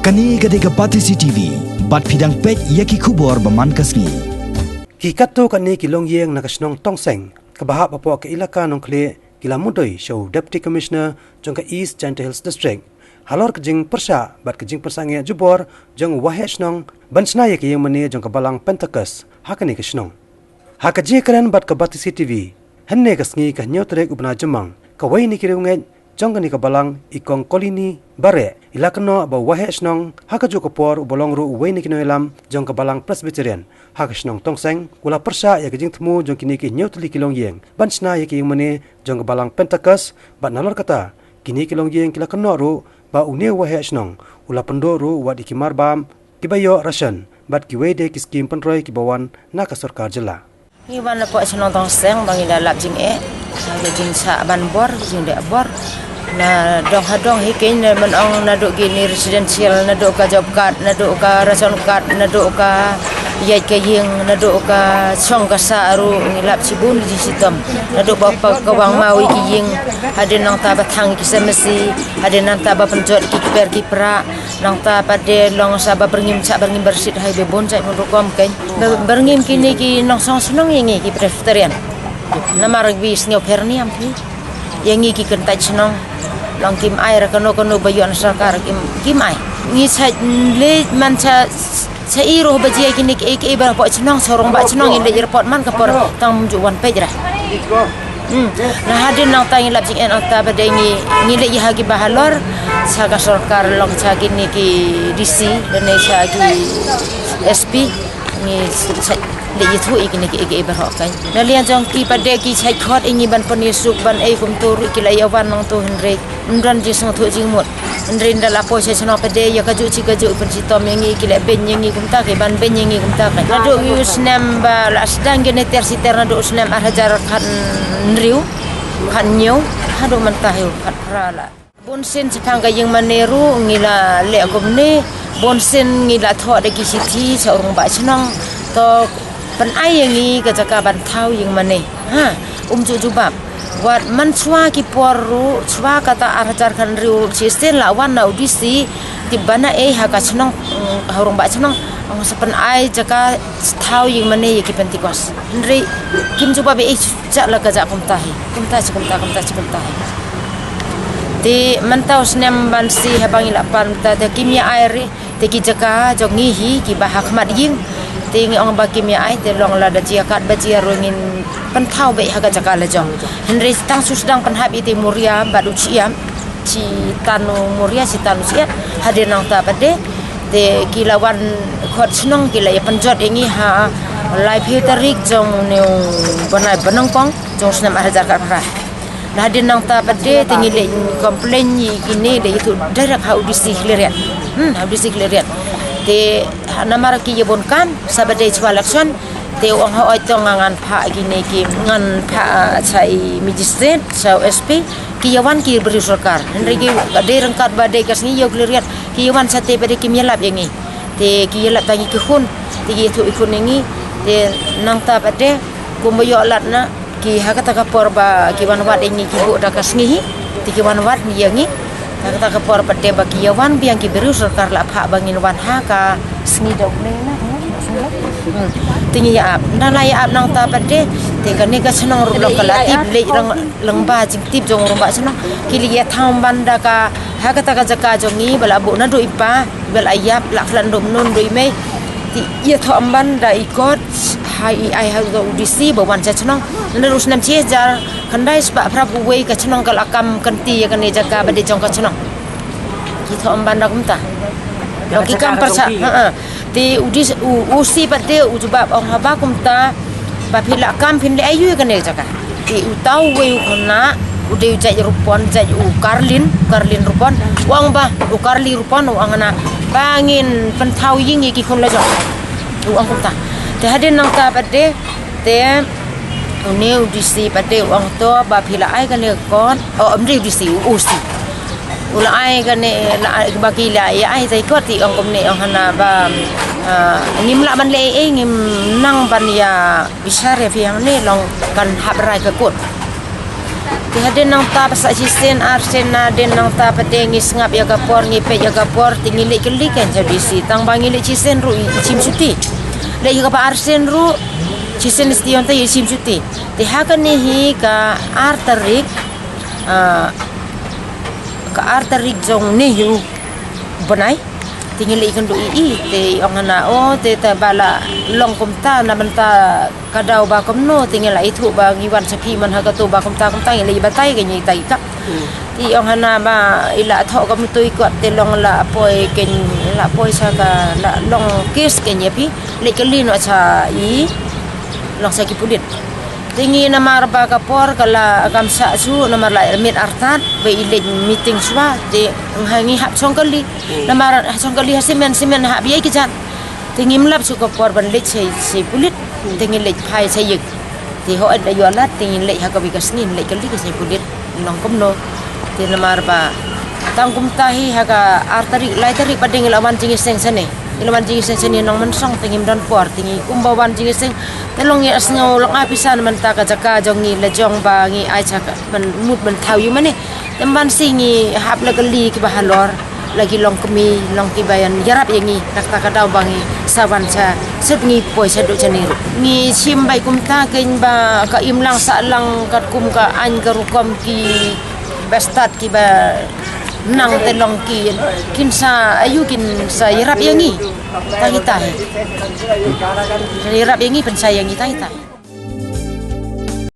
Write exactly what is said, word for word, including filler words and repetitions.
Kane ka dei ka Batesi T V, bad phi dang peit ïa ki khubor ba man ka sngi. Ki katto katne ki longïing na ka shnong Tongseng, kaba hap hapoh ka ilaka Nongkhlieh, ki la mudui sha u Deputy Commissioner jong ka East Jaintia Hills District halor ka jingpyrshah bad ka jingpyrshah ngeh jubor jong u waheh shnong ban shna ïa ka ïing mane jong ka balang Pentecost ha kane ka shnong. Ha ka jingkren bad ka Batesi T V hynne ka sngi, ka hynñiew tarik u bnai Jymmang, kawei na ki riewngeit jong kane ka balang, i Kong Kolini Bareh, i la kynnoh ba u waheh shnong ha kajuh ka por uba long ruh uwei na ki nongïalam jong ka balang Presbyterian ha ka shnong Tongseng, u la pyrshah ïa ka jingthmu jong kine ki hynñiew tylli ki longïing ban shna ïa ka ïing mane jong ka balang Pentecost, bad nalor kata kine ki longïing ki la kynnoh ruh ba une u waheh shnong u la pynduh ruh wat ïa ki marbam, kiba ïoh ration bad kiwei de ki skim pynroi kiba wan na ka sorkar jylla. Ngi wan napoh shnong Tongseng ba ngi da lap jingeh, ka jingshah ban bor, jingdeh bor. Na dong ha dong hi keiñ, na man ong naduh kine residential, naduh ka job card, naduh ka ration card, naduh ka ïaid ka ïing, naduh ka shong ka sah ruh ngi lap shibun jingshitom. Naduh ba pa ka wang mawi ki ïing, hadien nangta ba thang ki semesi, hadien nangta ba pynjot ki kper ki pra, nangta pat de long sa ba byrngem, shah byrngem byrsit, hai ba bun jait bun rukom keiñ. Ba byrngem kine ki nongshong shnong ïa ngi ki Presbyterian. Namar ba sngew pher niam phi. Ïa ngi ki kyntait shnong, long kim ai ra kano kano ba ïoh na sorkar, kim, kim ai. Ngi shait leit man sha, sha i ruh ba jia kine kiei kiei ba hapoh shnong, sha u rangbah shnong ngi leit report man ka por tang bym ju wan peit ra. Hmm. Na hadien nangta ngi lap jingeh nangta pat de ngi, ngi leit ïa ha kiba halor, sha ka sorkar, long sha kine ki D C lane sha ki S P, ngi shait leit ïathuh ïa kine kiei kiei baroh keiñ. Na liang jong ki pat de ki shait khot ïa ngi ban pynïasuk ban ei kumto ruh ki la ïa wan nangto, hynrei ym don jingsngewthuh jingmut. Hynrei ynda la poi sha shnong pat de ïa kajuh shi kajuh pynshitom ïa ngi, ki la beiñ ïa ngi kumta keiñ, ban beiñ ïa ngi kumta keiñ. Naduh u snem ba la sdang kine ter shi ter, naduh u snem ar hajar khathynriew, khathynñiew, haduh mynta hi u khatphra la. Bun sien shaphang ka ïing mane ruh ngi la leh kumne, bun sien ngi la thoh da ki shithi sha u rangbah shnong, to pynai ïa ngi ka jaka ban thaw ïing mane. Ha, um ju jubab. Wat man shuwa ki por ruh, shuwa kata ar hajar khathynriew shisien la wan na u D C, tip ban ai ha ka shnong, mm, ha u rangbah shnong, ong sa pynai jaka thaw ïing mane ïa ki Pentecost. Hynrei kim jubab ei, jaka la ka jaka kumta hi. Kumta shi kumta, kumta shi kumta hi. Te mynta u snem ban shi haba ngi la pan ta, te kim ïa ai re. Te ki jaka jong ngi hi kiba ha khmat ïing, te ngi ong ba kim ïa ai, te long lada jia katba jia ruh ngin pynthaw beit ha ka jaka la jong. Hynrei tang shu sdang pynhap ïa te Muria bad u Shyiap, shi tan u Muria, shi tan u Shyiap, hadien nangta pat de, te ki la wan khot shnong, ki la ïa pynjot ïa ngi ha laiphew tarik jong une u bnai ba nyngkong jong u snem ar hajar khatphra. Na hadien nangta pat de te ngi leit complain ïa kine, leit ïathuh direct ha u D C Khliehriat. Hmm, ha u D C Khliehriat. Te namar ki ïa bun kam sa pat de shuwa election, te u ong hooid to ngan phah kine ki, ngan phah sha i magistrate, sha u S P, ki ïa wan ki briew sorkar. Hynrei ki dei ryngkat ba dei ka sngi ïa u Khliehriat, ki ïa wan shatei pat de kim ïalap ïa ngi. Te ki ïalap tang ïa ki khun, te ki ïathuh ïa ki khun ïa ngi, te nangta pat de kumba ïoh lad na ki ha kata ka por ba ki wan wad ïa ngi ki buh da ka sngi hi, te ki wan wad ïa ngi. Ha kata ka por pat de ba ki ïa wan biang ki briew sorkar la phah ba ngin wan ha ka sngi da u Blei na. Hmm. Te ngi ïa ap. Ynda la ïa ap nangta pat de, te kane ka shnong ruh long ka la tip, leit rang lyngba jingtip jong u rangbah shnong. Ki la ïa thaw ym ban da ka, ha kata ka jaka jong ngi ba la buh naduh i pa, ba la ïap, la khlad naduh mynno naduh i mei. Te ïathoh ym ban da i kot, ha i ai ha u D C ba wan sha shnong. Naduh u snem shi hajar khyndai spah phra phew wei ka shnong ka la kam kynti ïa kane jaka ba dei jong ka shnong. Ki thoh ym ban da kumta. Ba ki kam pyrshah. Ha, ha. Te u D C, u, u C pat de u jubab ong haba kumta, ba phi la kam phin leh aïu ïa kane jaka. Te uta uwei u khynnah, u dei u jait Rupon, jait u Karlin, Karlin Rupon. U ong ba, u Karli Rupon, u ong na, ba ngin pynthaw ïing ïa ki khun la jong. U ong kumta. Te hadien nangta pat de, te une u D C pat de u ong to ba phi la ai kane ka kot. Oh, ym dei u D C, u O C. U la ai kane, la ai ba ki la ïa ai tai kot, te ong kumne, ong hana ba, ah, ngim lah ban leh ei ei, ngim nang ban ïa bishar ïa phi hangne, long kan hap rai ka kot. Te hadien nangta ba sah shisien arsien, hadien nangta pat te ngi sngap ïa ka por, ngi peit ïa ka por, te ngi leit kylli kein sha B C. Tang ba ngi leit shisien ruh i shim shuti. Leit ïa kaba arsien ruh, shisien shuti, ïa i shim shuti. Te ha kane hi ka ar tarik, ah, ka ar tarik jong ne hi u bnai. Te ngi leit kynduh ïa i, te i ong hana, o, te, te ba la long kumta na bynta ka daw ba kumno, te ngi la ithuh ba ngi wan sha phi man ha kato ba kumta kumta, ngi leit batai kein ïa i tai ka. Te i ong hana ba i la thoh ka myntoi kot, te long la poi kein, la poi sha ka, la long case kein ïa phi. Leit kylli noh sha i, long sha ki pulit. Te ngi namar ba ka por ka la kam sah shuh, namar la miet artat ba i leit meeting shuwa, te nga ngi hap shong kali. Namar shong kali ha simen, simen hap ïa ki jan. Te ngim lap shuh ka por ban leit sha, sha pulit. Te ngi leit phai sha ïing. Te hooid la ïoh lad, te ngi leit ha kawei ka sngi, leit kali ka sha pulit. Nong kumno. Te namar ba tang kumta hi ha ka ar tarik, lai tarik pat dei ngi la wan jingïaseng shane. Ngi la wan jingïaseng shane Nongmynsong, te ngim don por, te ngi kumba wan jingïaseng. Te long ngi sngew long ai pisa na bynta ka jaka jong ngi, la jong ba ngi ai sha ka ban mut ban thaw ïa u mane. Te ban si ngi hap la kali kiba halor, la ki long kmie, long kiba ïan ïarap ïa ngi, na kata ka daw ba ngi sa wan sha, sut ngi poi sha duh shane ruh. Ngi shim bai kumta kein ba ka imlang sahlang katkum ka aiñ ka rukom ki ba stad kiba nang te long ki, kin sa aïu kin sa ïarap ïa ngi. Tang ita hi. Ïarap ïa ngi, pynshai ïa ngi, tang ita hi.